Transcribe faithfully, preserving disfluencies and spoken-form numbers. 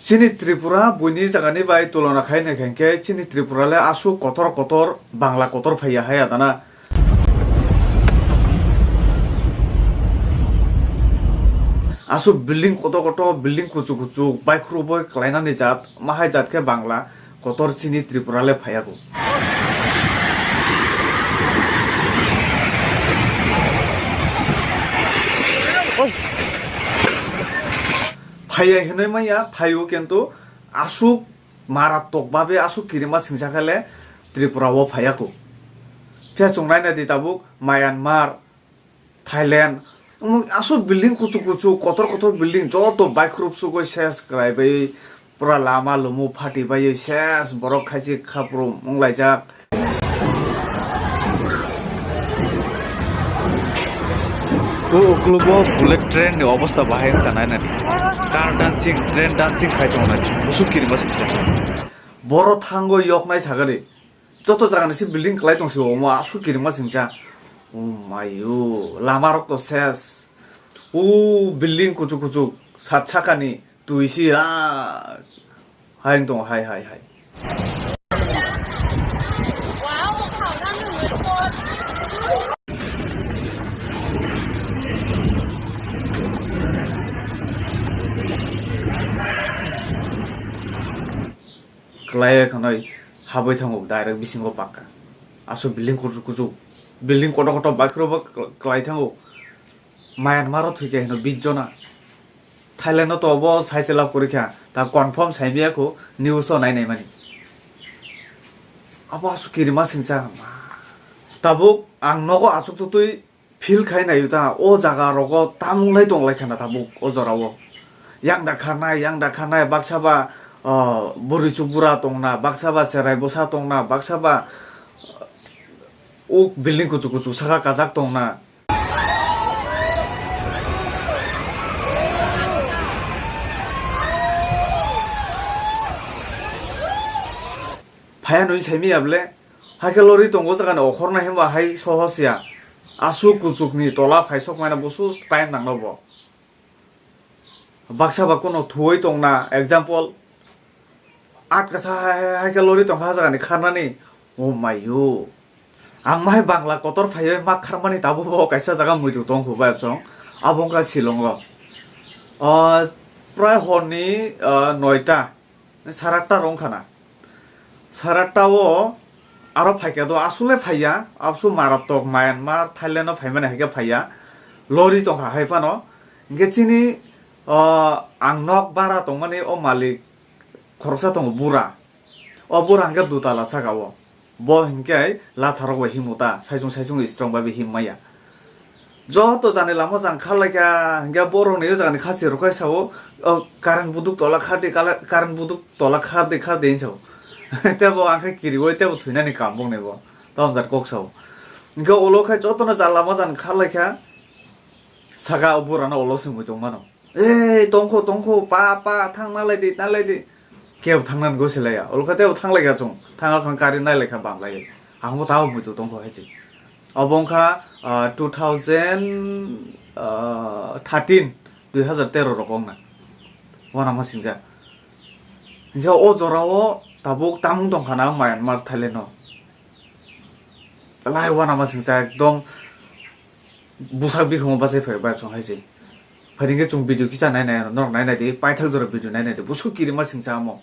Chini Tripura buini jagani bai tulona khai nai khe, chini Tripura le aswk kotor kotor, Bangla kotor phaiya hai adana. Aswk building kotor kotor, building kuchuk kuchuk, baikhwrwk bai kwlainani jat, mahai jat khe Bangla kotor chini Tripura le phaiya bo. Phaiya hinwi manya, phaio kintu aswk maratok babe aswk kirima singsa khe le Tripura o phaiya ko. Phiya chwng naina di tabuk Myanmar, Thailand, omo aswk building kuchuk kuchuk, kotor kotor building, joto baikhwrwk sugwi ses kwlai bai, pura lama lumu phati bai ses, borok khaisi khaprum wnglaijak. O uklugo bullet train ni obostha bahai wngkha nainani. Car dancing, train dancing khai tongo nai. Busuk kirima singcha. Boro thango yoknai sagari. Joto jagani se building kwlai tong se omo aswk kirima singcha. Oh mayo, lama rok to ses. O building kuchuk kuchuk, sat sakani twi si ha. Hai wng tongo, hai, hai, hai. Kwlai khwnwi habwi thango direct bisingo pakka. Aswk building kuchuk kuchuk, building kotor kotor baikhwrwk bo kwlai thango. Myanmar o thwikha hino bish jona. Thailand o to obo sai se lab kwrwikha, ta confirm sai maya kho, news o nai nai mani. Abo aswk kirima singcha. Tabuk ang nogo aswk twtwi feel khai naio ta, o jaga rogo tamung lai tong lai khana tabuk o jora o. Yang da kharnai, yang da kharnai, baksa ba, ah, bwrwi chuk bura tongna, baksa ba cherai bwsa tongna, baksa ba, ah, o building kuchuk kuchuk saka kajak tongna. Phaya nwi saimi ya ble, hai khe lori tongo jaga ni okhorna himba hai sohos ya. Aswk kuchuk ni tola phaisok maina busu time nangno bo. Baksa ba kono thuwi tongna, example, atkasa hai, hai, hai khe lori tongkha ah jaga ni kharnani. Oh mayo. Ang mahai Bangla kotor phaiwi ma kharmani tabuk bo kaisa jaga muitu tongkhu bai absong. Abo wngkha Shillong o. Ah, prai horni, ah, noita. Saratta rong khana. Saratta o aro phaikha do aswk le phaiya, aswk maratok Myanmar, Thailand o phaimani hai khe phaiya. Lori tongkha hai phano. Hinkhe chini, o, ang nok bara tongmani o malik khoroksa tongo bura. O bura hinkhe dutala saka o. Bo hinkhe latharok bai himo ta, saichung saichung strong bai him maya. Joto jani lama jang kharlaikha, hinkhe borok ni o jaga ni khasi rok khai sao, o, current buduk tola khardi, kala-, current buduk tola khardi, khardi hinwi sao. Tebo ang khe kiriwi tebo thwinani kam bongni bo. Tamo jat kok sao. Hinkhe ulo khai jotono jang lama jang kharlaikha, saka o bura no ulo se mui tongmano. "Ei, tongkho, tongkho, pa, pa, thang nalai di, nalai di." Kebo thangnan gosi laya. Olo kha tebo thang laikha chwng. Thang thang kari nai laikha bam lai. Ang bo tabo muitu tongkho hai se. Obo wngkha, ah, two thousand, ah, thirteen, dui hazar tero rok wngna. Wana ma singja. Hinkhe o jora o tabuk tamung tongkha na Myanmar, Thailand o. Lai wana ma singja ekdom Busak bikhumo bachai phai bai chwng hai se. Phai hwnkhe chwng video kisa nai nai norok nai nai di, paithak jora video nai nai di, busuk kirima singcha amo.